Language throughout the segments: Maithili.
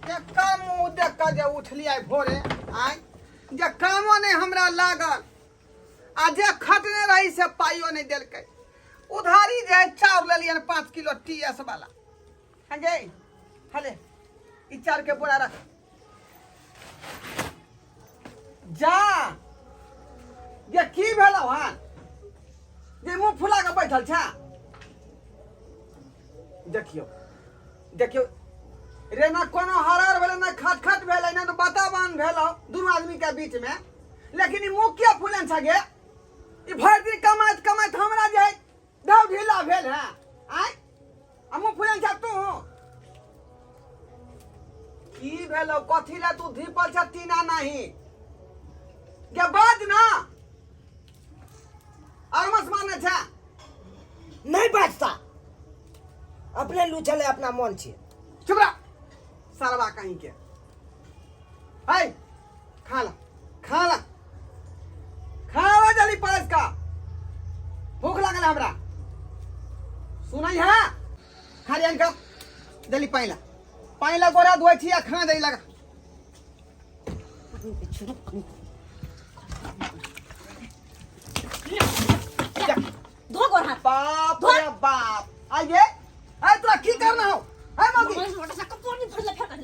केकर मुँह देख कऽ जे उठलियै भोरे आँय जे कामो नहि हमरा लागल आ जे खटने रही से पाइयो नहि देलकै उधारी जे है चाउर लेलियनि 5 किलो टी एस वाला। हाँ गे, हले ई चाउर के बोरा रख जा। जे की भेलौ हन जे मुँह फुला कऽ बैठल छ? देखियौ देखियौ रे, ना कोनो हरर भेलै, ना खटखट भेलै, ना वातावरण भेलौ दुनू आदमी के बीच में, लेकिन ई मुँह किया फुलन छ गे? ई भरि दिन कमाइत कमाइत हमरा जे है ढाव ढीला भेल है आँय, आ मुँह फुलन छ तू? की भेलौ? कथी लए तू धीपल छ टीना नहीं गे? बाज ना, अरमस मारने छ। नहीं बाजता, अपने लूचल है, अपना मन छे। चुप रह सरवा कहीं के। है खा ला, खा ला, खा ला जल्दी, परस का भूख लागल है हमरा। सुनै है? खा लियन का जल्दी। पानी ला, पानी ला, गोरा धोइ छी आ खाना जल्दी लगा। धो गोर हाथ। बाप रे बाप, आइए आइ, तोरा की करना हो है मौगी? मोटा सा कपूर नहीं फुटले फेर कर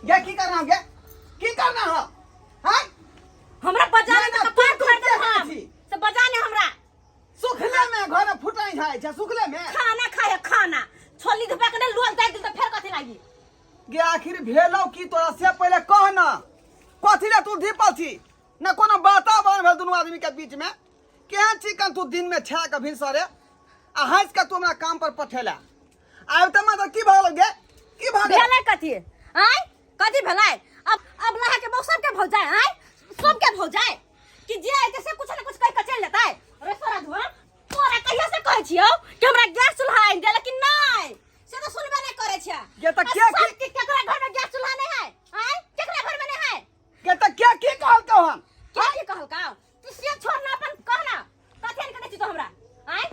गे, की करना हो गे? की करना हो हैं? हमरा बजा नहीं, ले नहीं, तो कपार तू फाड़ दे तू हम छी। से बजा ने हमरा। सुखले में घर में फुटाई जाइ छै सुखले में। खाना खाए खाना छोली धुपा के लोल दे दिल तो फेर कथी लागी? गे, आखिर भेलौ की तोरा से पहिले कह न। कथी ले तू धीपल छी? न कोनो वातावरण भेल दुनू आदमी के बीच में। केहन चिकन तू दिन में छा के भिनसरे आ हंस के तू हमरा काम पर पठेला आब तऽ मतलब की भऽ गेल गे? की भऽ गेल? भेलै कथी आय? कथी भेलै? अब लहा के बहु सबके भौ जाए आय, सबके भौ जाए कि जे आइते से कुछ न कुछ कह के चल जेतै। रे सोरा धुआ, तोरा कहिया से कहै छियौ कि हमरा गैस चूल्हा आनि दे, लेकिन नहीं, से तो सुनबे नहीं करै छै। गे तऽ आ के सब के केकरा घर में गैस चूल्हा नहीं है आय? केकरा घर में नहीं है? गे तऽ के की कहलकौ हन? के की कहलकौ? तू से छोड़ ना, अपन कह ना, कथी आनि के दै छी तू हमरा आय?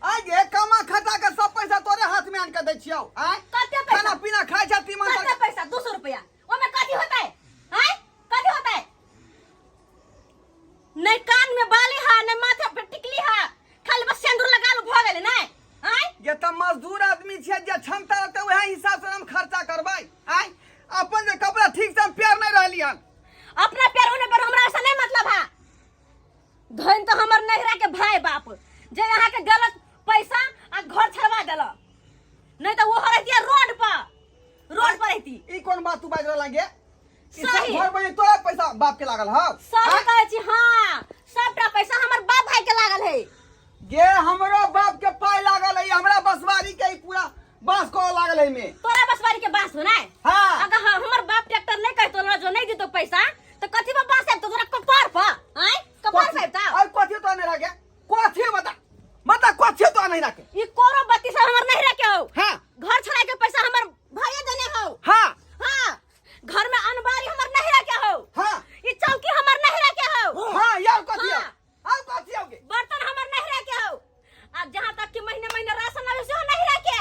आय गे, कमा खटा के सब पैसा तोरे हाथ में आनि के दै छियौ आय। कते पैसा? खाना पीना खाइ छै तीमन। कते पैसा? 200 रुपया, ओमे कथी होतै आय? कथी होतै? नहीं कान में बाली है, नहीं माथे पे टिकली है, खाली बस सिंदूर लगा लो, भऽ गेलै। नहीं आय? ये तऽ मजदूर आदमी छियै, जे क्षमता रहतै वएह हिसाब से हम खर्चा करबै आय। अपन जे कपड़ा ठीक से हम पेर नहीं रहली हन। अपना प्यार होने पर हमरा ऐसा नहीं मतलब है। धन तो हमर नहिरा के भाई बाप जे यहाँ के देलक पैसा आ घर छड़वा देलक, नहीं तो वो रहती रोड पर, रोड पर रहती। ई कोन बात तू बाज रहला गे? ई सब सही। घर बने तोरा पैसा बाप के लागल हौ? सही आँय? कहै छी, हाँ, सबटा पैसा हमर बाप भाई के लागल है। गे, हमरो बाप के पाई लागल है। हमरा बसवारी के ई पूरा बांस को लागल है में। तोरा बसवारी के बांस हो ना? हाँ। अगर हमर बाप ट्रैक्टर नहीं कहतो ना, जो नहीं देतो पैसा, तो कथी पर बांस आबतो तोरा? कपार पर आय, कपार पर आबतो? और कथी तो नहीं रखे? कथी बता, बता, कथी तो नहीं रखे? ई कोरो बत्ती सब हमर नहीं रखे हो। हाँ। घर छड़ा के पैसा हमर भाइये देने हो। हाँ। हाँ, घर में अनबारी हमर नहीं रखे हो। हाँ। ई चौकी हमर नहीं रखे हो। हाँ, यार कथी हो? हाँ। और कथी होगे? बर्तन हमर नहीं रखे हो। अब जहाँ तक कि महीने महीने राशन आवे सेहो नहीं रखे,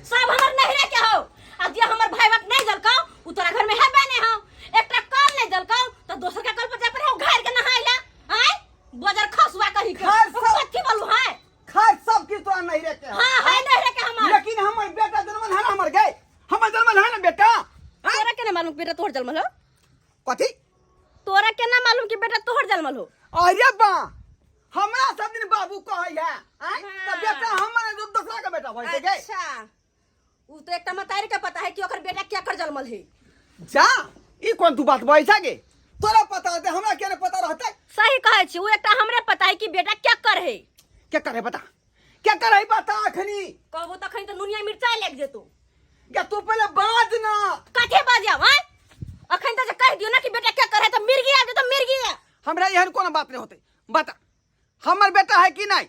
सब हमर नहीं रखे हो। आ जे हमर भाई बाप नहीं दलकौ उ तोरा घर में हेबे नहीं हो। एकटा कल नहीं दलकौ तो दोसर के कल पर जा पर हो घर के नहाय ला आय बजर खसुआ कही के। खैर सब- कथी बोलू है? खैर सब किछु तोरा नहीं रखे हो। हाँ, है नहीं रखे हमर। लेकिन हमर बेटा जन्मल है ना हमर? गए, हमर जन्मल है ना बेटा? हाँ? तोरा के ना मालूम कि बेटा तोहर जन्मल हो? कथी? तोरा के ना मालूम कि बेटा तोहर जन्मल हो? अरे बा, हमरा सब दिन बाबू कहै है आँय? हाँ। तऽ बेटा हमर दोसरा के बेटा भऽ जेतै गे? अच्छा, उ तो एकटा मतारी के पता है कि ओकर बेटा क्या कर जन्मल है। जा, ई कोन तू बात बजै छा गे? तोरा पता रहतै, हमरा किया नहीं पता रहतै? सही कहै छी, उ एकटा हमरे पता है कि बेटा क्या कर है। क्या करे बता, क्या करे बता अखनी। कहबो तखन तो नुनिया मिर्चाई लागि जेतो। गे तू पहिले बाज ना। कथी बाजब आँय? अखन तो जे कहि दियो ना कि बेटा क्या करे तो मिर्गी आबि जेतो, मिर्गी। हमरा एहन कोनो बात नहीं होतै। बता, हमर बेटा है कि नहीं?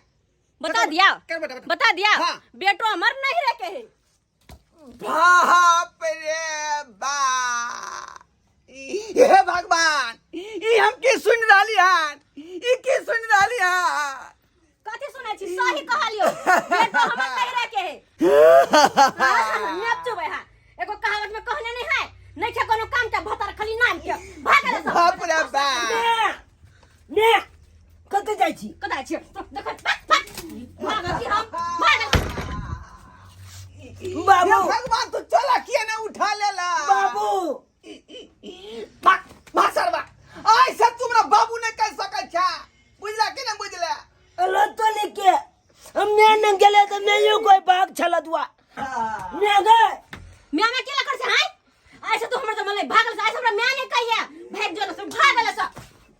बता दिया। कर बेटा, बता। बता दिया। हाँ। बेटो हमर नहीं रह के है। बाप रे बाप, हे भगवान, ई हम की सुन रहली हन? ई की सुन रहली हन? कथी सुनै छी? सही कहलियो, बेटो हमर नहीं रह के है। हाँ, नेपाल भगवान, तू चला किया ने उठा लेला? बाबू। भाग भाग सरवा, ऐसे तू हमरा बाबू नहीं कह सकै छा, बुझला कि ना बुझला? अलो तो लेके हम मैं न गेले तो मैं यो कोई बाग छला दुआ मैं गए। म्या म्या केला कर से हाय, ऐसे तो हमर जमल भागल से, ऐसे हमरा म्या ने कहिया भाग जो से भागल से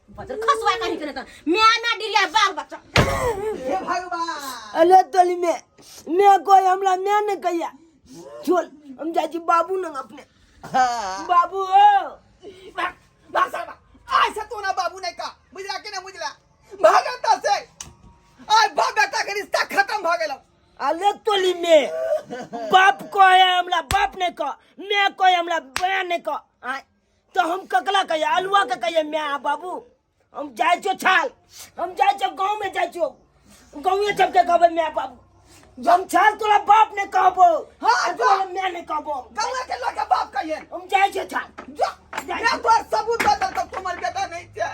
बजर खसवा कहीं करे तो म्या म्या डिरिया बाल बच्चा। हे भगवान। अलो तोली में मैं कोई हमरा मैं न कहिया, चल हम जाजी बाबू न अपने। हाँ। बाबू हो। भाग भाग सरवा, ऐसे तू ना बाबू नहीं का, बुझला कि ना बुझला? भागल से आय बाप बेटा के रिश्ता खत्म भ गेल। अले तोली में बाप को है हमला बाप ने को मैं कोई हमला बयान ने को आय तो हम ककला कहिए अलुआ के कहिए मैं आ बाबू, हम जाए छो छाल, हम जाए छो गांव में, जाए छो गांव में सबके कहबे मैं बाबू, हम छाल तोरा बाप ने कहबो। हाँ, तोरा मैं ने कहबो। गांव के लोग के बाप कहिए। हम जाए छो छाल। जा मैं तोर सबूत दे दल तुम्हार बेटा नहीं छे,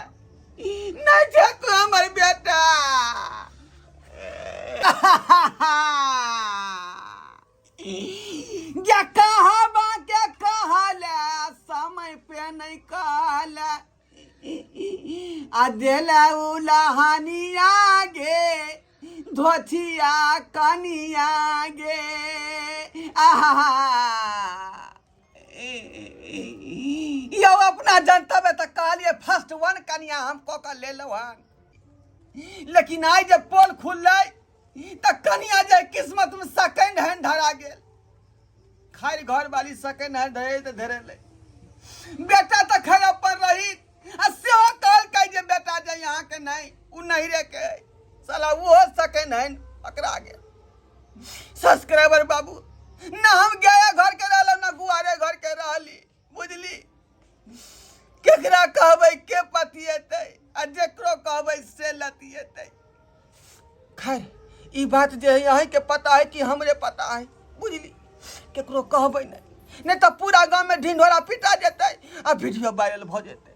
नहीं छे तू हमर बेटा। या कहा बा के कहला समय पे नहीं कहला आ देला उलाहनिया गे धोथिया कनिया गे। आहा यो अपना जनता में तो कहलिए फर्स्ट वन कनिया हम को कर ले लो हन, लेकिन आइ जब पोल खुललै त कनिया जे किस्मत में सेकंड हैंड धरा गेल। खैर घर वाली सेकंड हैंड धरे त धरे ले, बेटा त खैर अपन रही आ सेहो कहलकै जे बेटा जे यहाँ के नहीं उ नहीं रे के, साला उहो सेकंड हैंड पकड़ा गेल। सब्सक्राइबर बाबू ना हम गया घर के रहल ना गुआरे घर के रहली, बुझली केकरा कहबै के पतिएतै आ जेकरो कहबै से लतिएतै। खैर ई बात जे है अहीं के पता है कि हमरे पता है, बुझली केकरो कहबै नहीं, नहीं तो पूरा गांव में ढिंढोरा पिटा जेतै आ वीडियो वायरल भ जेतै।